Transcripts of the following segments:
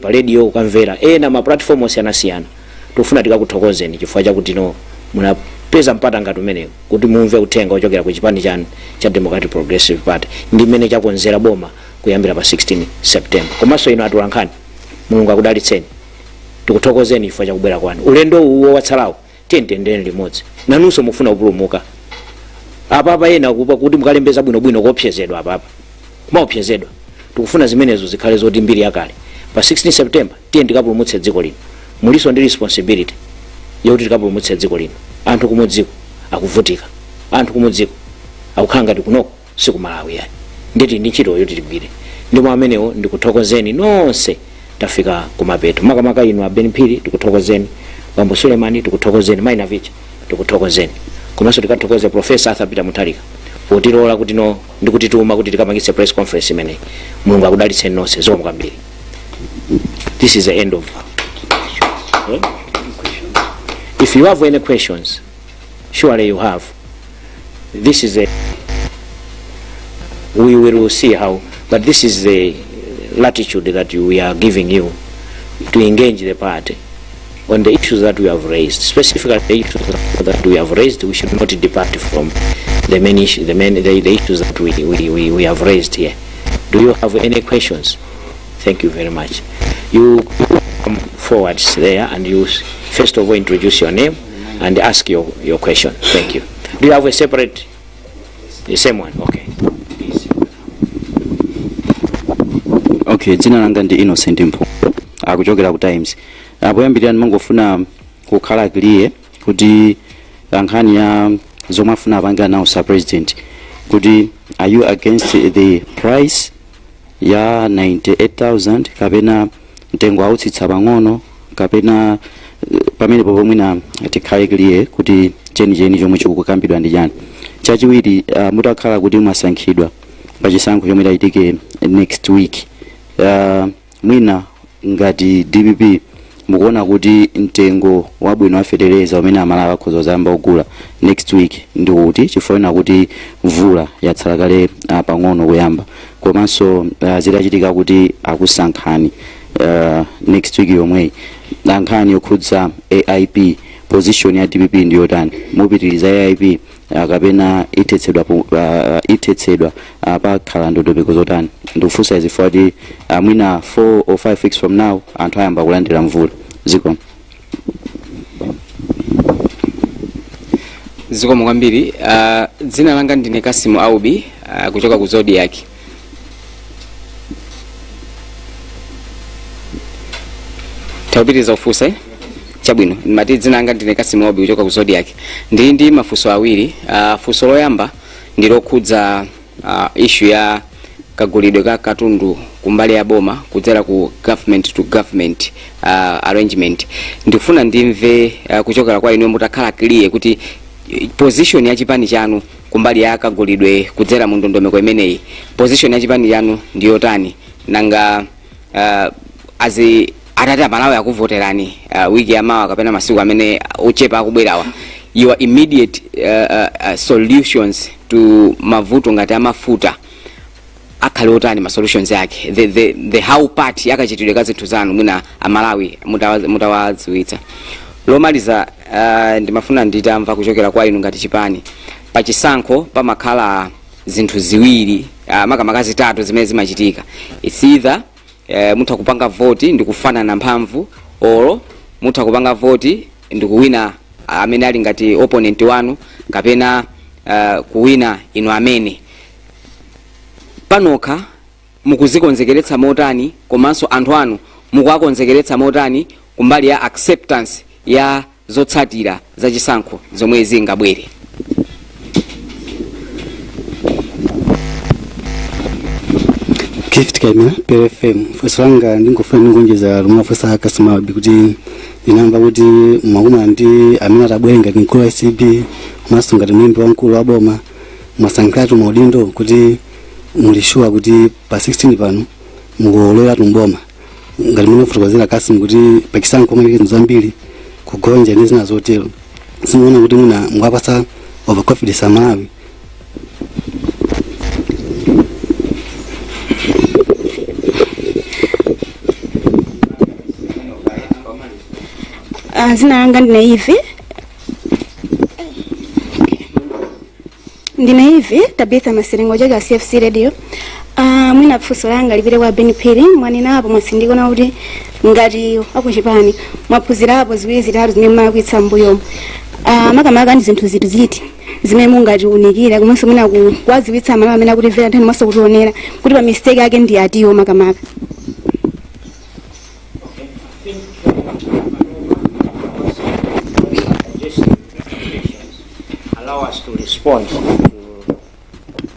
Pa radio kukamvera ena ma platform osiyanasiyana, tikufuna tikakuthokozeni chifukwa chakuti no munapeza mpata ngati umenewu kuti mumve uthenga ochokera ku chipani chanu cha Democratic Progressive Party ndi mmene chakonzera boma kuyambira pa 16 September. Komanso inu atolankhani, Mulungu akudalitseni, tikuthokozeni chifukwa chakubwera kwanu. Ulendo uwo watsalawo tiyeni tiyendere limodzi. Nanunso mufuna kupulumuka apapa, ena kupa kuti mukalembeza bwinobwino, kuopsezedwa apapa, kumaopsezedwa. Tikufuna zimenezo zikhale zoti mbiri yakale. Pa 16 September tiye tikapulumutse dziko lino. Muliso ndi responsibility yokuti tikapulumutse dziko lino. Anthu kumudziko akuvutika, anthu kumudziko akukhala ngati kunoko sikumalawi yayi. Nditi ndi ntchito yoti tigwire. Ndimo amenewo ndikuthokozeni nonse. Tafika kumapeto. Makamaka inu a Ben Phiri, tikuthokozeni. Bambo Sulemani, tikuthokozeni. Mayi Navicha, tikuthokozeni. Komanso tikathokoze Professor Arthur Peter Mutharika potilola kuti no ndikutituma kuti tikapangitse press conference imeneyi. Mulungu akudalitseni nonse. Zikomo kwambiri. This is the end of eh? If you have any questions, surely you have. This is a we will see how, but this is the latitude that we are giving you to engage the party on the issues that we have raised, specifically the issues that we have raised. We should not depart from the main issue, the main the issues that we have raised here. Do you have any questions? Thank you very much. You come forward there and you first of all introduce your name and ask your question. Thank you. Do you have a separate, the same one? Okay. Please. Okay, dzina langa ndi Innocent Mphoto, akuchokera ku Times. Poyambirira ndimangofuna kukhala clear kuti nkhani ya zomwe afuna apange announce a president, kuti are you against the price ya 98,000 kapena mtengo autsitsa pang'ono kapena pamenepo pomwina tikhale clear kuti chenicheni chomwe chikukambidwa ndi chani. Chachiwiri, mutakhala kuti mwasankhidwa pa chisankho chomwe chitachitike next week, mwina ngati DPP mukuona kuti mtengo wabwino wa fetereza umene Amalawi akhoza kuzayamba kugula next week ndi uti, chifukwa kuti mvula yatsala kale pang'ono kuyamba, komanso zitachitika kuti akusankhani next week yomweyi, nkhani yokhudza AIP, position ya DPP ndi yotani? Mupitiriza AIP kapena ithetsedwa ithetsedwa, pakhala ndondomeko zotani? Ndikufunsa izi chifukwa kuti mwina 4 or 5 weeks from now anthu ayamba kulandira mvula. Zikomo. Zikomo kwambiri. Dzina langa ndine Kasimu Aubi, kuchoka ku Zodiak. Takupitiriza kufunsa, eh? Chabwino. Ndimati dzina langa ndine Kasimu Aubi kuchoka ku Zodiak. Ndili ndi mafunso awiri. Funso loyamba ndi lokhudza issue ya kagulidwe ka katundu kumbali ya boma kudzera ku government to government arrangement. Ndikufuna ndimve kuchokera kwa inu mutakhala clear kuti position ya chipani chanu kumbali ya kagulidwe kudzera mu ndondomeko imeneyi, position ya chipani chanu ndi yotani? Nanga azi atati Amalawi akuvoterani wiki yamawa kapena masiku amene ochepa akubwerawa, your immediate solutions to mavuto ngati amafuta akhale otani? Ma solutions ake, the how part yakachitidwe ka zinthu zanu, mwina Amalawi mutawadziwitsa. Lomaliza, ndimafuna nditamva kuchokera kwa inu ngati chipani, pachisankho pamakhala zinthu ziwiri, makamaka zitatu zimene zimachitika. It's either mutha kupanga voti ndikufanana mphamvu, olo mutha kupanga voti ndikuwina amene ali ngati opponent wanu, kapena kuwina inu amene panokha. Mukuzikonzekeretsa motani, komanso anthu anu mukuwakonzekeretsa motani kumbali ya acceptance ya zotsatira za chisankho zomwe zingabwere? Gift Kaimira, PFM. Funso langa ndingofuna ndingonjeza lomwe afunsa Kasimu Aubi, kuti ndinamva kuti mwakumana ndi amene atabwere ngati mkulu wa ACB komanso ngati mlembi wamkulu wa boma, mwasankhiratu maudindo kuti muli sure kuti pa 16 pano mukuloweratu mboma, ngati mmene afotokozera Kasimu kuti pachisankho pamachitika zinthu zambiri, kugonja ndi zina zotero. Simuona kuti mwina mukuwapatsa overconfidence Amalawi? Zina langa ndine Ivi, ndine Ivi Tabitha Masirengo choka CFC Radio. Mwina funso langa lipite kwa Ben Phiri. Mwanenapo, mwasindikona kuti ngati akuchipani mwaphunzirapo ziwiri zitatu zimene mumalakwitsa m'mbuyomo. Makamaka ndi zinthu ziti ziti zimene mungatiunikira komanso mwina kuwadziwitsa Amalawi amene akutimvera nthawi komanso kutionera kuti pa mistake ake ndi atiwo makamaka? Okay, I think suggestions allow us to respond to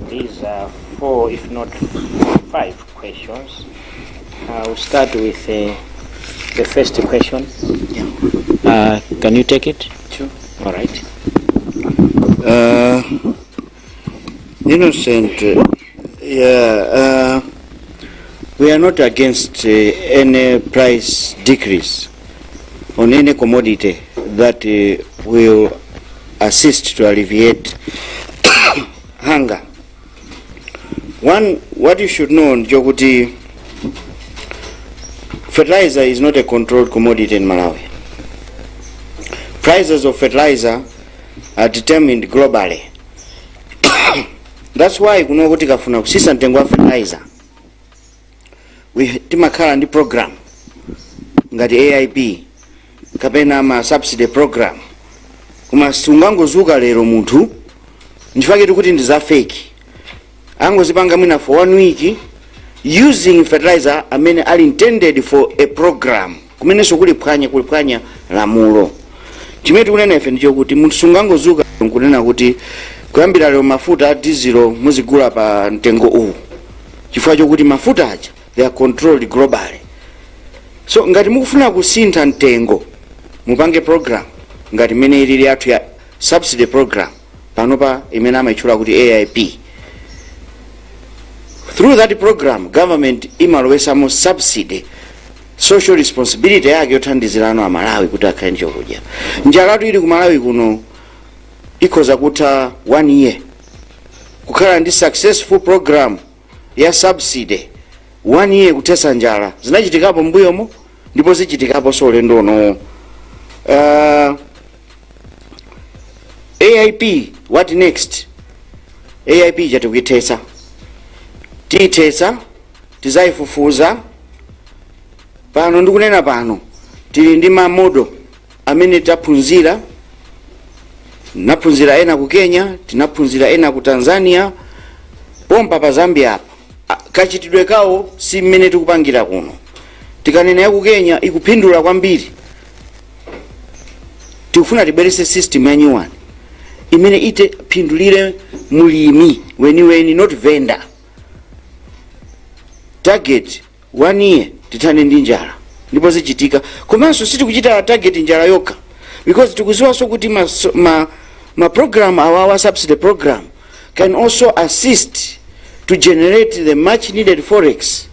these four, if not five questions. We'll start with the first question. Can you take it? Sure. All right. Innocent, yeah, we are not against any price decrease on any commodity that will assist to alleviate hunger. One, what you should know, njokuti, fertilizer is not a controlled commodity in Malawi. Prices of fertilizer are determined globally. That's why kuno kuti kafuna kusisa mtengo wa fertilizer, we timakhala ndi program ngati AIP kapena ma subsidy program, koma sungangozuka lero munthu. Nchifukwa tikuti ndi za fake. Angozipanga mwina for one week using fertilizer amene ali intended for a program, kumenenso kuliphwanya lamulo. Chimene tikunena ife ndichokuti munthu sungangozuka nkunena kuti kuyambira lero mafuta a dizelo muzigula pa mtengo uwu, chifukwa chokuti mafuta aja, they are controlled globally. So ngati mukufuna kusintha mtengo, mupange program ngati imene ilili yathu ya subsidy program panopa, imene amayitchula kuti AIP. Through that program, government imalowesamo subsidy, social responsibility yake yothandizirano Amalawi kuti akhale ndi chokudya. Njalatu ili ku Malawi kuno ikhoza kutha one year, kukhala ndi successful program ya subsidy, one year kuthesa njala. Zinachitikapo mbuyomo ndipo zichitikapo ulendo unowo. AIP, what next? AIP chatikuithesa, tiyithesa, tizayifufuza. Pano ndikunena pano tili ndi ma model amene taphunzira. Tinaphunzira ena ku Kenya, tinaphunzira ena ku Tanzania, pompa pa Zambia apa. Kachitidwe kawo si mmene tikupangira kuno. Tikanena ya ku Kenya ikuphindula kwambiri. Tikufuna tibwerese system ya new one imene ite phindulire mulimi weniweni, not vendor. Target one year tithane ndi njala, ndipo zichitika. Komanso sitikuchita target njala yokha, because tikuziwanso kuti ma program awawa, subsidy program, can also assist to generate the much needed forex.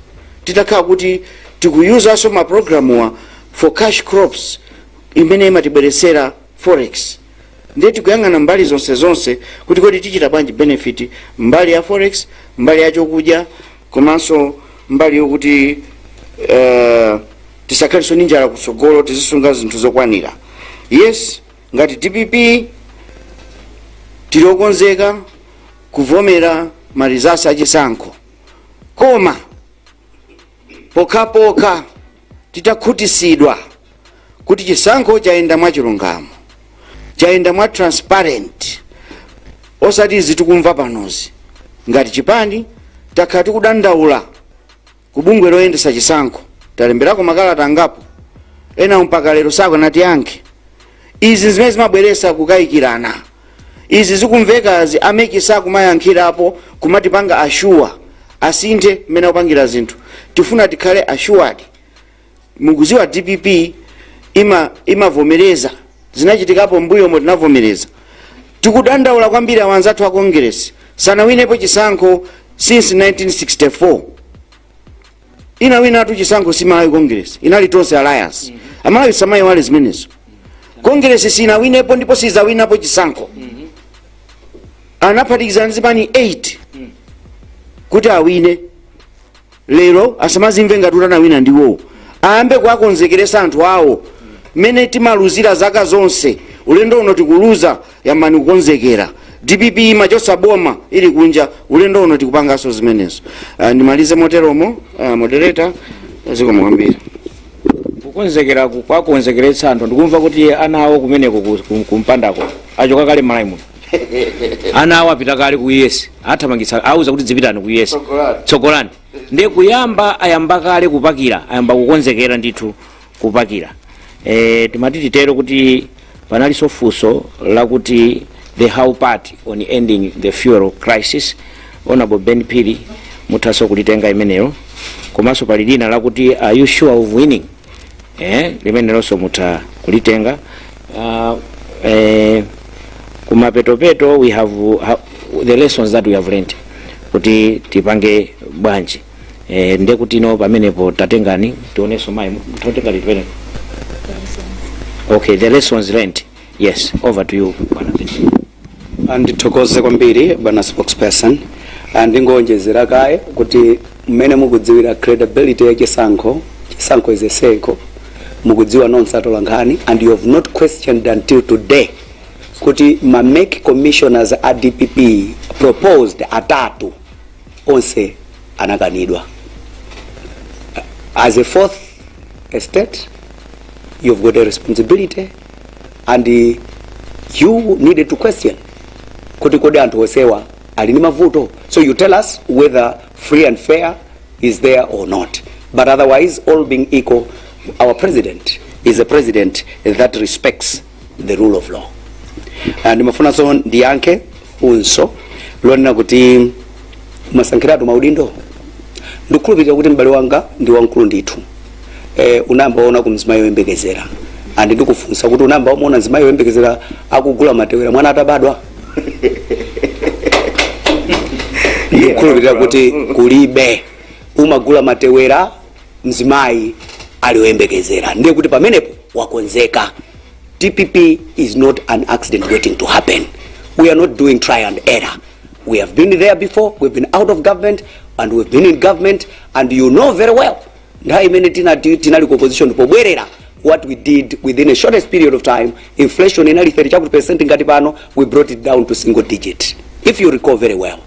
Titakhala kuti tikuyuzanso ma program wa for cash crops imene imatibweresera forex, ndiye tikuyang'ana mbali zonse zonse kuti kodi tichita bwanji benefit mbali ya forex, mbali ya chokudya, komanso mbali yokuti tisakhalenso ndi njala kutsogolo, tizisunga zinthu zokwanira. Yes, ngati DPP tili okonzeka kuvomera ma results achisankho, koma pokhapokha titakhutisidwa kuti chisankho chayenda mwachilungamo, chayenda mwa transparent, osati izi tikumva panozi. Ngati chipani takhala tikudandaula ku bungwe loyendesa chisankho, talemberako makalata angapo, ena mpaka lero sakanatiyankhe. Izi zimene zimabweresa kukayikirana. Izi zikumvekazi, a MEC sakumayankhirapo kumatipanga assure. Asinthe mmene akupangira zinthu. Tifuna tikhale assured. Mukuziwa DPP imavomereza, zinachitikapo mbuyomo, tinavomereza. Tikudandaula kwambiri awanzathu a Congress, sanawinepo chisankho since 1964. Inawinatu chisankho si Malawi Congress, inali Tonse Alliance. Amalawi samayiwale zimenezo. Congress sinawinepo ndipo sizawinapo chisankho. Anaphatikizana zipani 8 kuti awine. Lero asamazimve ngati kuti anawina ndiwowo. Ayambe kuwakonzekeresa anthu awo. Mmene timaluzira zaka zonse, ulendo uno tikuluza. Yambani kukonzekera. DPP imachosa boma ili kunja, ulendo uno tikupanganso zimenezo. Ndimalize moteromo, moderator, zikomo kwambiri. Kukonzekera kwakonzekeretsa anthu, ndikumva kuti ana awo kumeneko kumpandako achoka kale m'Malawi muno. Ana awo apita kale ku US, athamangitsa, auza kuti dzipitani ku US. Tsogolani. Tsogolani. Ndiye kuyamba ayamba kale kupakira, ayamba kukonzekera ndithu kupakira. Timati titero kuti panalinso funso lakuti the how part on ending the fuel crisis. Honorable Ben Phiri, muthanso kulitenga imeneyo. Komanso pali lina lakuti "Are you sure of winning?" Limenelonso mutha kulitenga. Kumapetopeto we have the lessons that we have learned, kuti tipange bwanji. Nde kuti no, pamenepo tatengani tionenso. Mayi, mutatenga liti pamenepo? Okay, the lessons learned, yes, over to you, bwana Ben. Ndithokoze kwambiri, bwana spokesperson. Ndingonjezera kaye kuti mmene mukudziwira credibility ya chisankho, chisankho is a circle. Mukudziwa nonse atola nkhani, and you have not questioned until today kuti ma MEC commissioners a DPP proposed atatu onse anakanidwa. As a fourth estate, you've got a responsibility and you needed to question kuti kodi anthu onsewa ali ndi mavuto. So you tell us whether free and fair is there or not. But otherwise, all being equal, our president is a president that respects the rule of law. Ndimafunanso ndiyankhe funso lonena kuti mwasankhiratu maudindo. Ndikukhulupirira kuti m'bale wanga ndi wamkulu ndithu. Unayamba waona ku mzimayi woyembekezera, and ndikufunsa kuti unayamba wamuona mzimayi woyembekezera akugula matewera mwana atabadwa? Ndikukhulupirira kuti kulibe. Umagula matewera mzimayi ali woyembekezera, ndiye kuti pamenepo wakonzeka. DPP is not an accident waiting to happen. We are not doing try and error. We have been there before. We've been out of government and we've been in government, and you know very well nthawi imene tinali ku opposition, pobwerera, what we did within a shortest period of time. Inflation inali 30 chakuti percent ngati pano, we brought it down to single digit, if you recall very well.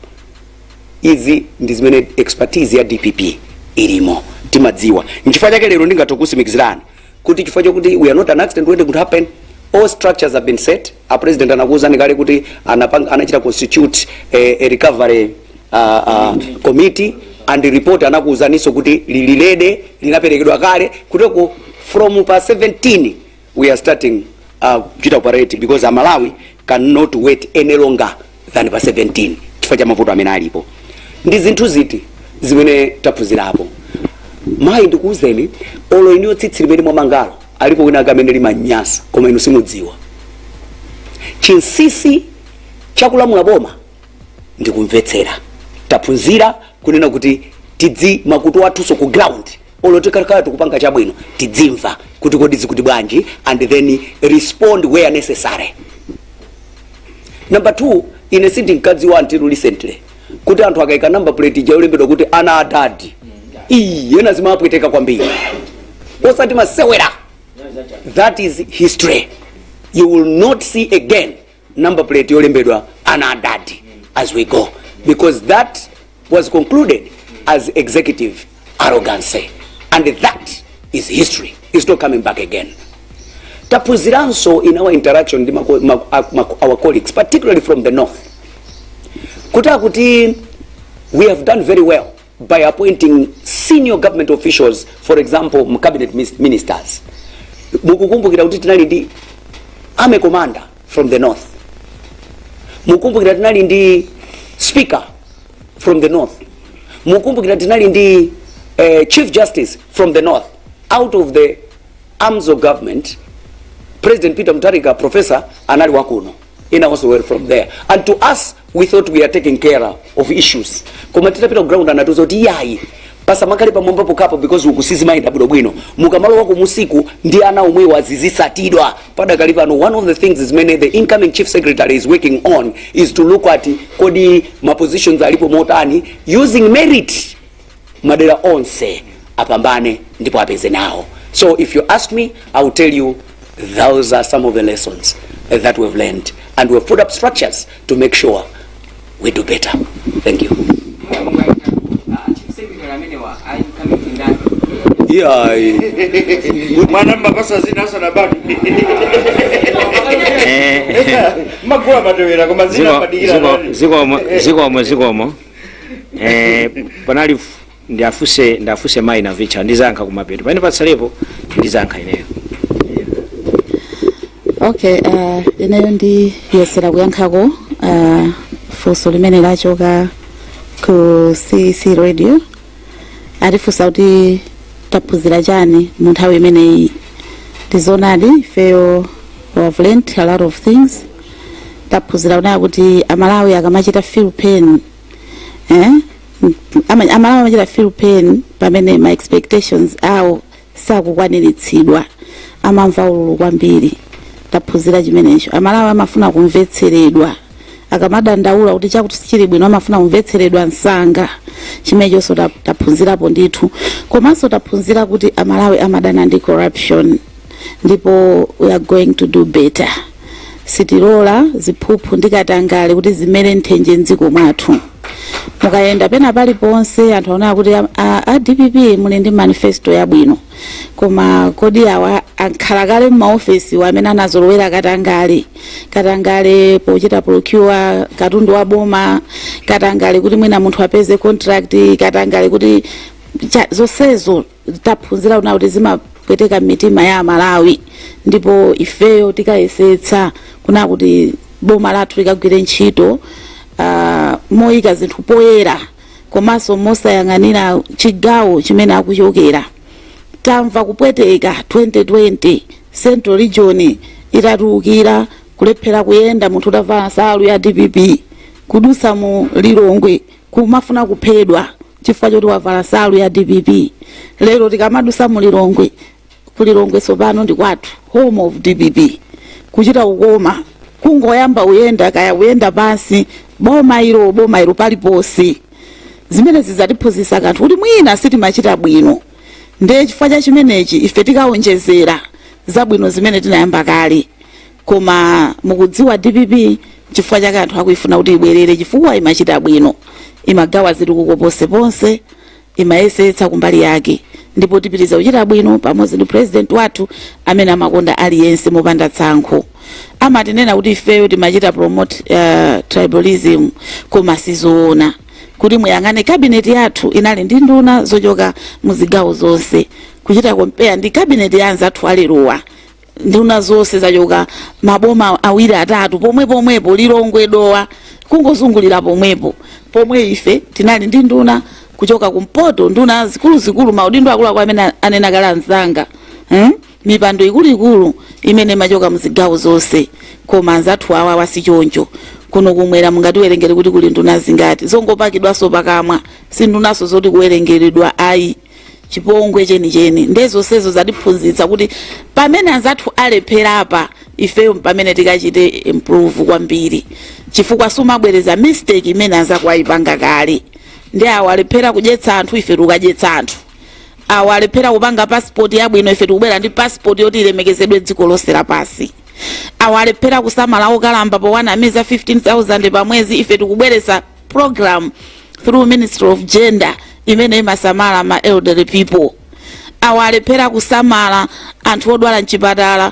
Izi ndi zimene expertise ya DPP ilimo, timadziwa. Nchifukwa chake lero ndingathe kusimikizirani kuti chifukwa chokuti we are not an accident waiting to happen, all structures have been set. A president anakuwuzani kale kuti anachita constitute a recovery committee, and report anakuwuzaninso kuti lili ready, linaperekedwa kale kuteko. From pa 17 we are starting kuchita operate, because Amalawi cannot wait any longer than pa 17 chifukwa cha mavuto amene alipo. Ndi zinthu ziti zimene taphunzirapo? Mayi, ndikuwuzeni, olo iniyo tsitsi limene mwamangalo, alipo wina amene limanyasa koma inu simudziwa. Chinsisi chakulamula boma ndikumvetsera. Taphunzira kunena kuti tidzi makutu athunso ku ground, olo tikakhala tikupanga chabwino, tidzimva kuti kodi zikuti bwanji, and then respond where necessary. Number two, ine sindinkadziwa until recently kuti anthu akayika number plate ija yolembedwa kuti "ana adadi", iyi ena zimapweteka kwambiri, osati masewera. That is history. You will not see again number plate yolembedwa "ana adadi" as we go, because that was concluded as executive arrogance, and that is history, it's not coming back again. Taphunziranso in our interaction ndi our colleagues, particularly from the north, kuti akuti we have done very well by appointing senior government officials, for example cabinet ministers. Mukukumbukira kuti tinali ndi army commander from the north, mukumbukira tinali ndi speaker from the north, mukumbukira tinali ndi chief justice from the north. Out of the arms of government, President Peter Mutharika, professor, anali wakuno, ina also were from there. And to us, we thought we are taking care of issues, koma titapita ku ground anatiuza kuti iyayi, pasamakhale pamwamba pokhapo, because uku sizimayenda bwinobwino, mukamalowa kumusiku ndi ana omwewo azizisatidwa. Padakali pano, one of the things zimene the incoming chief secretary is working on is to look at kodi ma positions alipo motani, using merit, madera onse apambane ndipo apeze nawo. So if you ask me, I will tell you Those are some of the lessons that we've learned, and we've put up structures to make sure we do better. Thank you. Chief Secretary amenewa a incoming ndani? Yeah. Mwana mapasa zina asanabadwe, magula matewera koma zina amadikira nani? Zikomo, zikomo, zikomo. Panali ndiafuse mayi Navicha, ndizayankha kumapeto pamene patsalepo ndizayankha ineyo. Okay, ineyo ndiyesera kuyankhako funso limene lachoka ku CC Radio. Atifunsa kuti taphunzira chani mu nthawi imeneyi. Ndizonadi, ifeyo we have learned a lot of things. Taphunzira kunena kuti Amalawi akamachita feel pain, eh? Amalawi amachita feel pain pamene ma expectations awo sakukwaniritsidwa, amamva ululu kwambiri. Taphunzira chimenecho. Amalawi amafuna kumvetseredwa akamadandaula kuti chakuti sichili bwino, amafuna kumvetseredwa msanga. Chimenechonso taphunzirapo ndithu. Komanso taphunzira kuti Amalawi amadana ndi corruption, ndipo we are going to do better. Sitilola ziphuphu ndi katangale kuti zimere nthenje mdziko mwathu. Mukayenda pena paliponse, anthu aonera kuti a DPP muli ndi manifesto yabwino, koma kodi awa akhala kale m'maofesi amene anazolowera katangale, katangale pochita procure katundu wa boma, katangale kuti mwina munthu apeze contract, katangale kuti zonsezo taphunzira kuna kuti zimapweteka mitima ya Amalawi. Ndipo ifeyo tikayesetsa kuna kuti boma lathu likagwire ntchito moyika zinthu poyera komanso mosayang'anira chigawo chimene akuchokera. Tamva kupweteka 2020 Central Region itatiukira, kulephera kuyenda munthu utavala nsalu ya DPP, kudusa mu Lilongwe kumafuna kuphedwa chifukwa choti wavala nsalu ya DPP. Lero tikamadusa mu Lilongwe, ku Lilongwe tsopano ndi kwathu, home of DPP, kuchita kukoma kungoyamba uyenda, kaya kuyenda pansi, boma ilo, boma ilo paliponse. Zimene zidzatiphunzitsa kanthu kuti mwina sitimachita bwino. Ndiye chifukwa cha chimenechi ife tikawonjezera zabwino zimene tinayamba kale. Koma mukudziwa DPP, chifukwa chake anthu akuifuna kuti ibwerere, chifukwa imachita bwino, imagawa zitukuko ponseponse, imayesetsa kumbali yake. Ndipo tipitiriza kuchita bwino pamodzi ndi President wathu amene amakonda aliyense mopanda tsankho. Amatinena kuti ifeyo timachita promote tribalism, koma sizoona. Kuti muyang'ane cabinet yathu, inali ndi nduna zochoka muzigawo zonse, kuchita compare ndi cabinet ya anzathu alerowa, nduna zonse zachoka maboma awiri, atatu pomwe pomwepo, Lilongwe, Dowa, kungozungulira pomwepo, pomwe ife tinali ndi nduna kuchoka kumpoto, nduna zikuluzikulu, maudindo akuluakulu amene anena kale anzanga, Mipando ikuluikulu imene imachoka muzigawo zonse. Koma anzathu awa wasichoncho. Kuno kumwera mungatiwerengere kuti kuli nduna zingati? Zongopakidwanso pakamwa, si ndunaso zoti kuwerengeredwa ayi, chipongwe chenicheni. Ndezonsezo zatiphunzitsa kuti pamene anzathu alephera apa, ifeyo pamene tikachite improve kwambiri, chifukwa sumabwereza mistake imene anzako ayipanga kale. Ndi awo alephera kudyetsa anthu, ife tikukadyetsa anthu. Awo alephera kupanga passport yabwino, ife tikubwera ndi passport yoti ilemekezedwe dziko lonse lapasi. Awo alephera kusamala okalamba powanamiza 15,000 pa mwezi, ife tikubweretsa program through Ministry of Gender imene imasamala ma elderly people. Awo alephera kusamala anthu odwala mchipatala,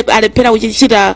alephera kuchita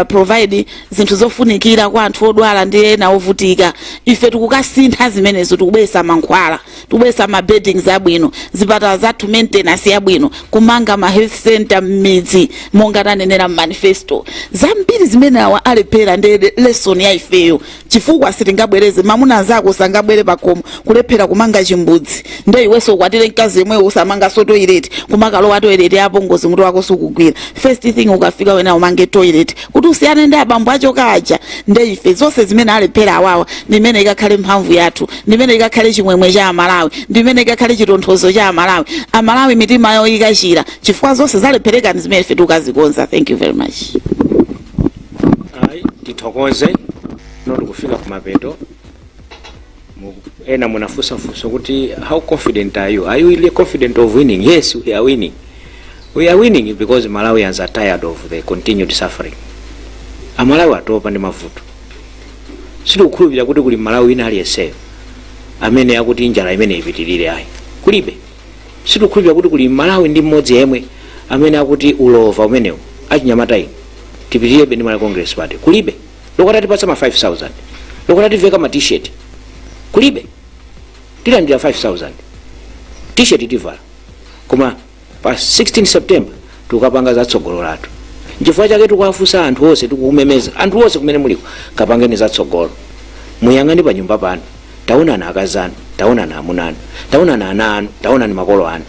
provide zinthu zofunikira kwa anthu odwala ndi ena ovutika, ife tikukasintha zimenezo. Tikubweretsa mankhwala, tikubweretsa ma beddings abwino, zipatala zathu maintenance yabwino, kumanga ma health center m'midzi monga tanenera m'manifesto. Zambiri zimene awa alephera ndi lesson ya ifeyo, chifukwa sitingabwereze. Mamuna anzako sangabwere pakhomo kulephera kumanga chimbudzi, nde iwenso ukwatire mkazi yemweyo usamangaso toilet, kumakalowa toilet apo ngozi, mutu wako sukugwira. First thing ukafika wena umange toilet kuti usiyane ndi abambo achoka aja. Nde ife zonse zimene alephera awawa, ndimene ikakhale mphamvu yathu, ndimene ikakhale chimwemwe cha Amalawi, ndimene ikakhale chitonthozo cha Amalawi. Amalawi mitima yawo ikachira chifukwa zonse zalepherekani zimene ife tikukazikonza. Thank you very much. Ayi, tithokoze. No, tikufika kumapeto. Ena munafunsafunsa kuti how confident are you? Are you really confident of winning? Yes, we are winning. We are winning because Malawians are tired of the continued suffering. Amalawi atopa ndi mavuto. Sitikukhulupirira kuti kuli Malawi wina aliyenseyo amene akuti njala imene ipitirire, ayi, kulibe. Sitikukhulupirira kuti kuli Malawi ndi mmodzi yemwe amene akuti ulova umenewu, achinyamata inu, tipitirebe ndi Malawi Congress Party, kulibe. Lokota tipatsa ma 5000, lokota tiveka ma T-shirt, kulibe. Tilandira 5000, T-shirt tivala, koma pa 16 September tikukapanga zatsogolo lathu. Nchifukwa chake tikuwafunsa anthu onse, tikukumemeza anthu onse kumene muliko, kapangeni zatsogolo. Muyang'ane pa nyumba pano, taonani akazi anu, taonani amuna anu, taonani ana anu, taonani makolo anu.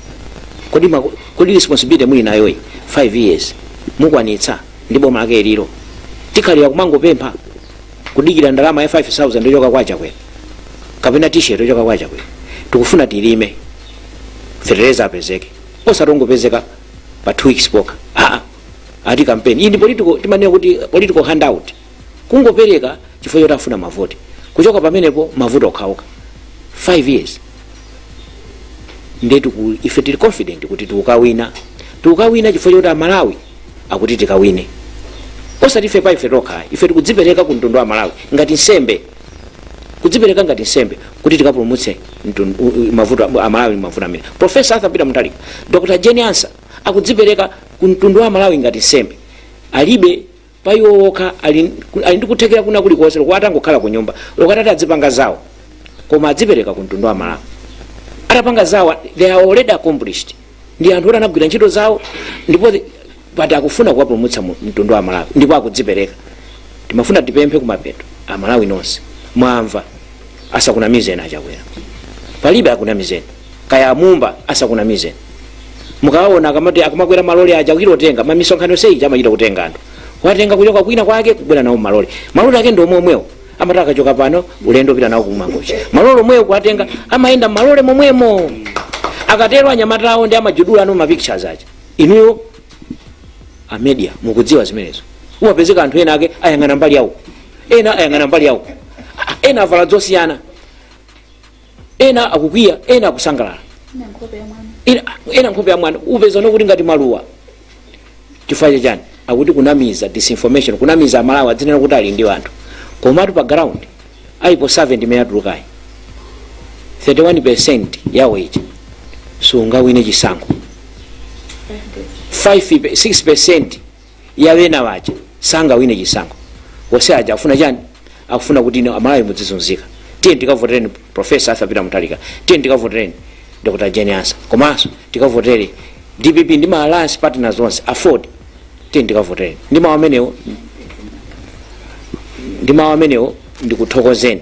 Kodi responsibility muli nayoyi 5 years mukwanitsa ndi boma lake lilo? Tikhalira kumangopempha, kudikira ndalama ya 5000 yochoka kwa Chakwera kapena T-shirt yochoka kwa Chakwera? Tikufuna tilime, fetereza apezeke, osatongopezeka pa 2 weeks poka. Aa, ati campaign iyi ndi political, timanena kuti political handout, kungopereka chifukwa choti afuna mavoti. Kuchoka pamenepo mavuto okhaokha 5 years. Ndetu ife tili confident kuti tikukawina. Tikukawina chifukwa choti Amalawi akuti tikawine, osati ife pa ife tokha. Ife tikudzipereka ku mtundu wa Malawi ngati nsembe, kudzipereka ngati nsembe kuti tikapulumutse mavuto Amalawi, mavuto amene Professor Arthur Peter Mutharika, Dr Jane Ansah akudzipereka ku mtundu wa Malawi ngati nsembe. Alibe pa iwo wokha, ali ndi kuthekera kuna kulikonse, lokuti atangokhala ku nyumba, lokuti ati adzipanga zawo, koma adzipereka ku mtundu wa Malawi. Atapanga zawo, they are already accomplished, ndi anthu oti anagwira ntchito zawo, ndipo but akufuna kuwapulumutsa mtundu wa Malawi ndipo akudzipereka. Timafuna tipemphe kumapeto, Amalawi nonse mwamva, asakunamizeni Achakwera, palibe akunamizeni, kaya amumba asakunamizeni. Mukaona akamati akamakwera malole aja, kuchita kutenga mamisonkhano seyi, amachita kutenga anthu, watenga kuchoka kwina kwake kubwera nawo malole. Malole ake ndi omwe omwewo, amati akachoka pano ulendo upita nawo kumangochi, malole omwewo kuwatenga, amayenda malole momwemo. Akatero anyamata awo ndi amajudula ano ma pictures aja. Inuyo a media mukudziwa zimenezo. Umapezeka anthu ena ake ayang'ana mbali yawo, ena ayang'ana mbali yawo, ena avala zosiyana, ena akukwiya, ena akusangalala, ena nkhope ya mwana, upeza nokuti ngati maluwa. Chifukwa chachani? Akuti kunamiza, disinformation, kunamiza Amalawi, adzinena kuti ali ndi anthu, komatu pa ground alipo 7 imene atulukayi, 31% yawo ija sungawine chisankho. 5 6% ya wena waja sangawine chisankho. Wose aja akufuna chani? Akufuna kuti ino Amalawi mudzizunzika. Tiye tikavotereni Professor Arthur Peter Mutharika, tiye tikavotereni Dr Jane Ansah, komanso tikavotere DPP ndi ma alliance partners onse, AFORD, tiye tikavotereni. Ndi mawu amenewo ndikuthokozeni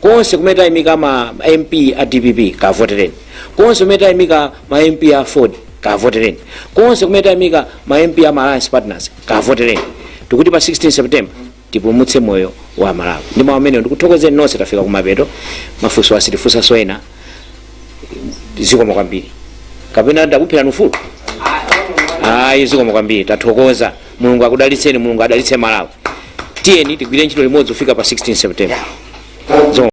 konse kumene tayimika ma MP a DPP, kavotereni. Konse kumene tayimika ma MP a AFORD, kavotereni. Konse kumene tayimika ma MP a ma alliance partners, kavotereni. Tikuti pa 16 September tipulumutse moyo wa Malawi. Ndi mawu amenewo ndikuthokozeni nonse. Tafika kumapeto, mafunso asitifunsanso ena. Zikomo kwambiri. Kapena ndakuphera ufulu? Ayi, zikomo kwambiri, tathokoza. Mulungu akudalitseni, Mulungu adalitse Malawi. Tiyeni tigwire ntchito limodzi kufika pa 16 September. Zikomo.